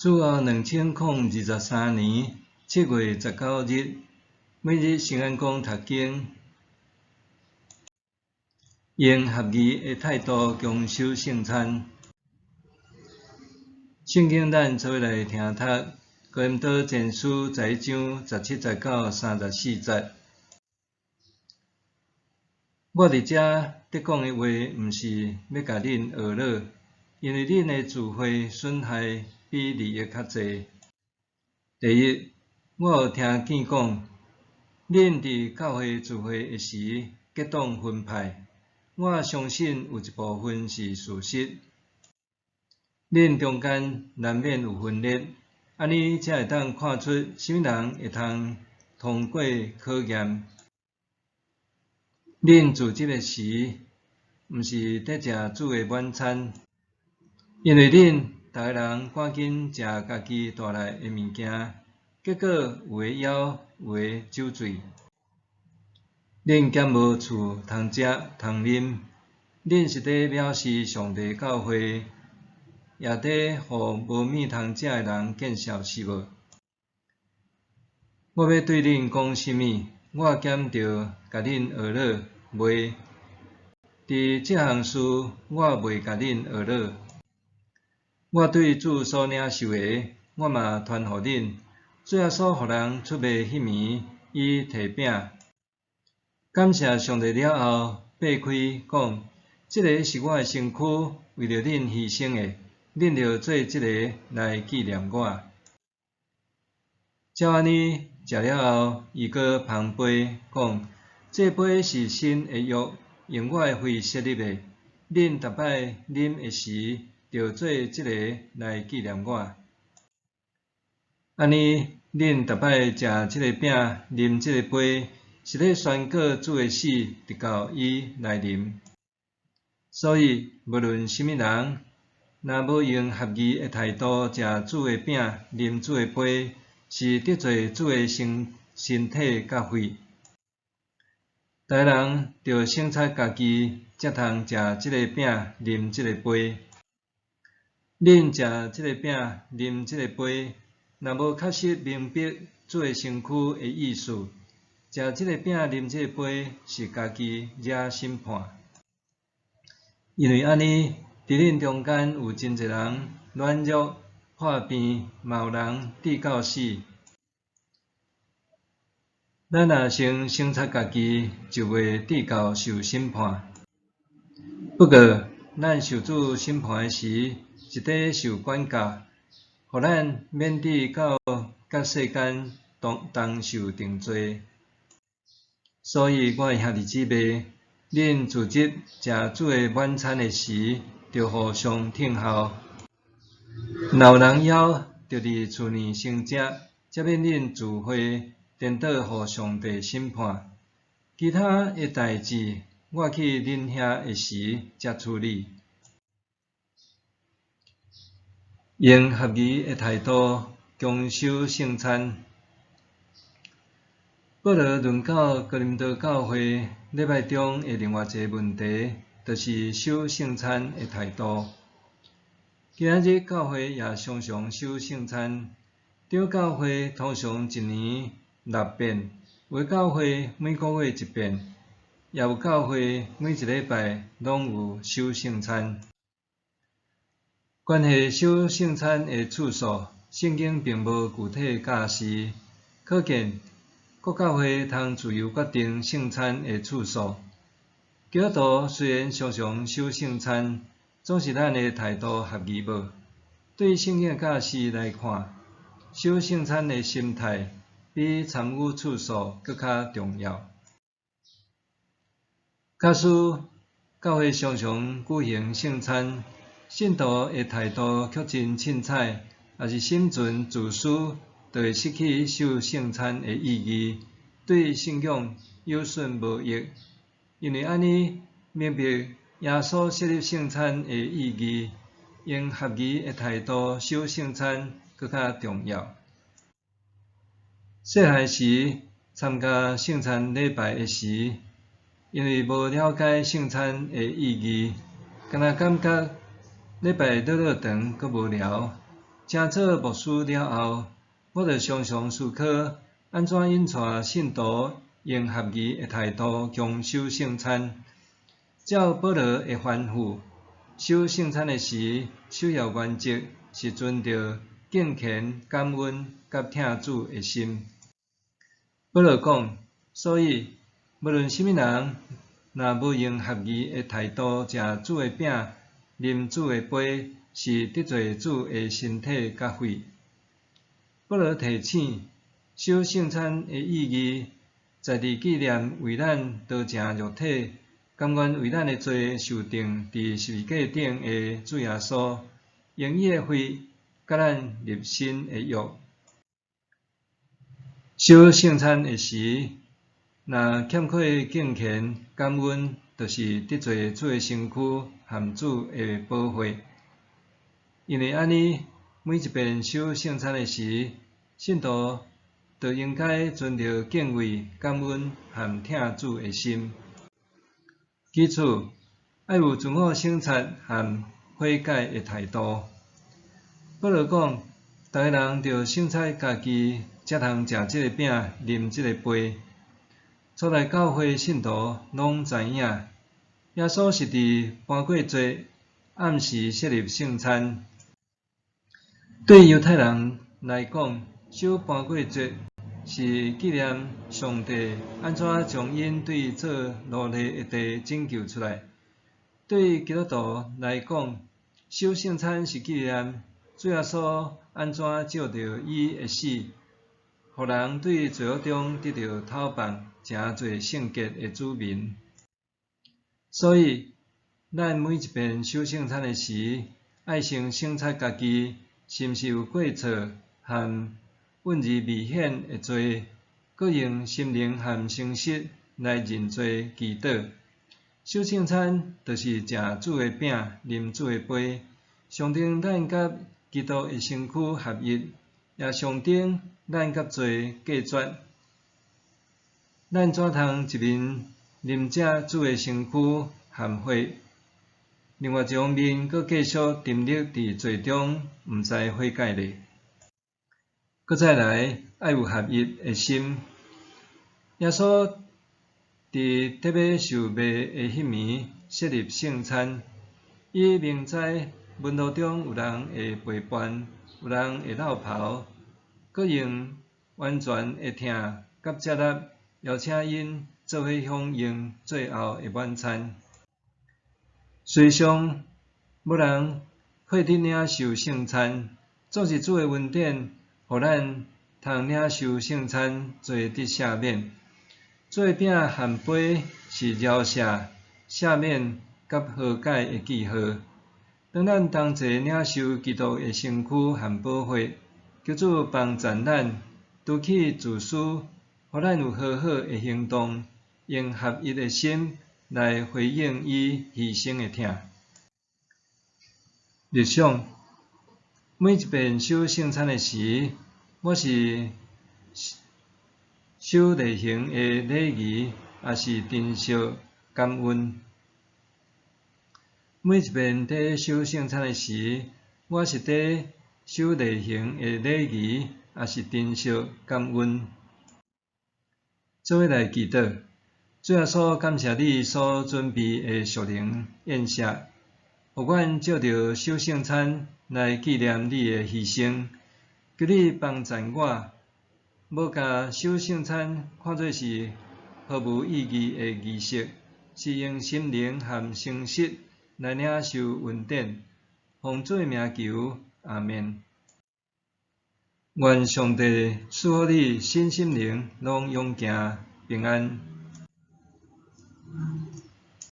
主後2023年7月19日，每日聖安講讀經，用合宜的態度共守聖餐。聖經咱做伙來聽讀，哥林多前書11章17節到34節。我佇遮佇講的話，毋是欲共恁呵咾，因為恁的聚會損害比利益較濟。第一，我有聽見講，恁佇教會聚會的時結黨分派，我相信有一部分是事實。恁中間難免有分裂，按呢才會當看出啥物人會通通過考驗。恁聚集的時，毋是佇食主的晚餐，因為恁逐个人趕緊食家己帶來的物件，結果有的枵，有的酒醉。恁敢無厝通食通啉？恁是佇藐視上帝教會，也佇予無物通食的人見笑是無？我欲對恁講啥物？我敢著共恁呵咾？袂，佇這項事我袂共恁呵咾。我對主所領受的，我嘛傳予恁。主耶穌予人出賣彼暝，伊提餅，感謝上帝了後，擘開講：這个是我的身軀，為著恁犧牲的，恁著做這个來紀念我。照按呢，食了後，伊閣捧杯講：這杯是新的約，用我的血設立的。恁逐擺啉的時，著做這个來紀念我。按呢，恁逐擺食這个餅，啉這个杯，是咧宣告主的死，直到伊來臨。所以，無論啥物人，若無用合宜的態度食主的餅，啉主的杯，是得罪主的身體佮血。逐个人著省察家己，才通食這个餅，啉這个杯。恁食這個餅，啉這個杯，若無確實明白主的身軀的意思，食這個餅，啉這個杯，是家己惹審判。因為按呢，佇恁中間有真濟人軟弱、破病，嘛有人至到死。咱若先省察家己，就袂至到受審判。不過，咱受主審判的時，是佇受管教，予咱免致到佮世間同同受定罪。所以，我的兄弟姊妹，恁聚集食主的晚餐的時，著互相聽候。若有人枵，就佇厝內先食，才免恁聚會顛倒予上帝審判。其他的代誌，我去恁遐的時才處理。用合宜的態度共守聖餐。保羅論到哥林多教會禮拜中的另外一个問題，就是守聖餐的態度。今仔日教會也常常守聖餐，長教會通常一年六遍，有的教會每个月一遍，也有教會每一禮拜攏有守聖餐。關係守聖餐的次數，聖經並無具體教示，可見各教會通自由決定聖餐的次數。基督徒雖然常常守聖餐，總是咱的態度合宜無？對聖經的教示來看，守聖餐的心態比參與次數閣較重要。假使教會常常舉行聖餐，信徒的態度卻真凊彩，抑是心存自私，就會失去守聖餐的意義，對信仰有損無益。因為按呢，明白耶穌設立聖餐的意義，用合宜的態度守聖餐閣較重要。細漢時參加聖餐禮拜的時，因為無了解聖餐的意義，敢若感覺禮拜落落長閣無聊，成做牧師了後，我就常常思考，按怎引帶信徒用合宜的態度共守聖餐。照保羅的吩咐，守聖餐的時，首要原則是存著敬虔、感恩佮疼主的心。保羅講，所以無論啥物人，若無用合宜的態度食主的餅、啉主的杯，是得罪主的身體佮血。保羅提醒，守聖餐的意義，在佇紀念為咱道成肉體、甘願為咱的罪受釘佇十字架頂的主耶穌，用伊的血佮咱立新的約。守聖餐的時，若欠缺敬虔、感恩，就是得罪主的身軀和主的寶血。因為按呢，每一遍守聖餐的時，信徒就應該存著敬畏、感恩和疼主的心。其次，愛有自我省察和悔改的態度。保羅講，逐个人著省察家己，才通食這个餅、啉這个杯。初代教會信徒攏知影，耶穌是佇盤過節暗時設立聖餐。對猶太人來講，守盤過節是紀念上帝按怎將𪜶對做奴隸的地拯救出來。對基督徒來講，守聖餐是紀念主耶穌按怎藉著伊的死，予人對罪惡中得著釋放，成做聖潔的子民。所以，咱每一遍守聖餐的時，愛先省察家己，是毋是有過錯和隱而未顯的罪，閣用心靈和誠實來認罪祈禱。守聖餐就是食主的餅、啉主的杯，象徵咱佮基督的身軀合一，也象徵咱佮罪隔絕。咱怎通一面啉食主的身軀和血，另外一方面閣繼續沉溺佇罪中，毋知悔改呢？閣再來，愛有合一的心。耶穌佇特欲受賣的彼暝設立聖餐，伊明知門徒中有人會背叛，有人會落跑，閣用完全的疼佮接納，邀請𪜶做伙享用最後的晚餐。世上無人配得領受聖餐，總是主的恩典，予咱通領受聖餐，罪得赦免。主的餅和杯是饒赦、赦免佮和解的記號。當咱同齊領受基督的身軀和寶血，求主幫贊咱，除去自私，予咱有好好的行動，用合一的心來回應伊犧牲的疼。默想，每一遍守聖餐的時，我是守例行的禮儀，抑是珍惜感恩？每一遍佇守聖餐的時，我是佇守例行的禮儀，抑是珍惜感恩？做伙來祈禱，主耶穌，感謝你所準備的屬靈宴席，予阮藉著守聖餐來紀念你的犧牲。求你幫贊我，無共守聖餐看做是毫無意義的儀式，是用心靈和誠實來領受恩典。奉主的名求，阿們。願上帝賜福你身心靈攏勇健平安。